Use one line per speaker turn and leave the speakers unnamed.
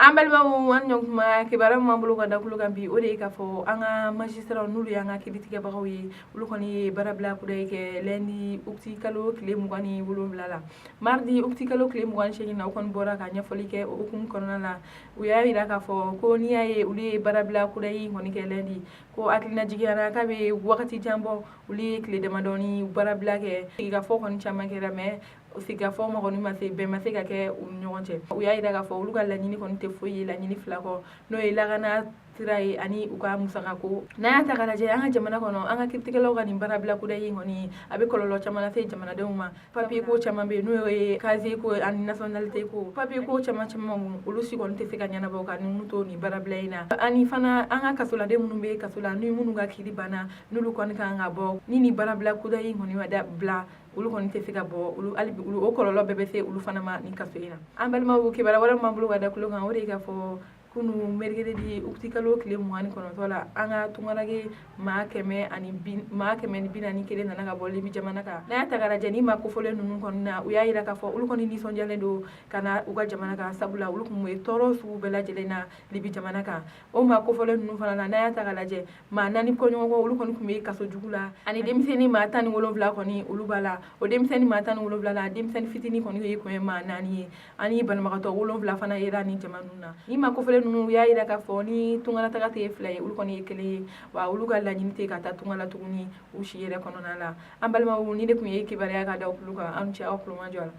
An balimaw, an ɲɔgɔn kuma, kibaruya min b'an bolo ka da tulo kan bi, o de ye k'a fɔ an ka magistrat, n'olu y'an ka kiiritigɛbagaw ye, olu kɔni ye baarabila kudayi kɛ lundi août kalo tile 27 la. Mardi août kalo tile 28 na, u kɔni bɔra ka ɲɛfɔli kɛ. O hukumu kɔnɔna la, u y'a jira k'a fɔ ko n'i y'a ye olu ye baarabila kudayi kɔni kɛ lundi, ko hakilina jiginyara k'a bɛ wagati jan bɔ. Olu ye tile damadɔni baarabila kɛ, sigikafɔ kɔni caman kɛra, mais sigikafɔ ma kɔni ma se, bɛn ma se ka kɛ u ni ɲɔgɔn cɛ. U y'a jira k'a fɔ olu ka laɲini kɔni tɛ foyi ye laɲini fila kɔ, n'o ye lakana sira ye ani u ka musakako. N'an y'a ta k'a lajɛ, an ka jamana kɔnɔ, an ka kiiritigɛlaw ka nin baarabila kudayi kɔni, a bɛ kɔlɔlɔ caman lase jamanadenw ma. Papier ko caman bɛ yen, n'o ye casier ko ani nationalité ko, papier ko caman caman, olu si kɔni tɛ se ka ɲɛnabɔ ka ninnu to nin baarabila in na. Ani fana, an ka kasoladen minnu bɛ kaso la, ni minnu ka kiiri banna, n'olu kɔni kan ka bɔ, ni nin baarabila kudayi kɔni ma da bila, olu kɔni tɛ se ka bɔ. Olu hali bi, olu o kɔlɔlɔ bɛɛ bɛ se olu fana ma nin kaso in na. An balimaw, kibaruya wɛrɛ min b'an bolo ka da tulo kan, o de ye k'a fɔ kunu mercredi août kalo tile 29 la, an ka tunkarake maa 141 nana ka bɔ Libi jamana kan. N'a y'a ta k'a lajɛ, ni maa kofɔlen ninnu kɔni na, u y'a jira k'a fɔ olu kɔni nisɔndiyalen don ka na u ka jamana kan, sabula olu tun bɛ tɔɔrɔ sugu bɛɛ lajɛlen na Libi jamana kan. O maa kofɔlen ninnu fana na, n'a y'a ta k'a lajɛ, maa naani kɔɲɔgɔn, olu kɔni tun bɛ kaso jugu la, ani denmisɛnnin maa 17 kɔni, olu b'a la. O denmisɛnnin maa 17 la, denmisɛnnin fitinin kɔni ye kun ye maa naani ye, ani banabagatɔ wolonwula fana yera ni jama ninnu na. Ni maa kofɔlen ninnu, u y'a jira k'a fɔ ni tungalataga tɛ fila ye, olu kɔni ye kelen ye wa, olu ka laɲini tɛ ka taa tunga la tuguni u si yɛrɛ kɔnɔna la. An balimaw, ni de tun ye kibaruya ka da tulo kan. Aw ni ce aw tulomajɔ la.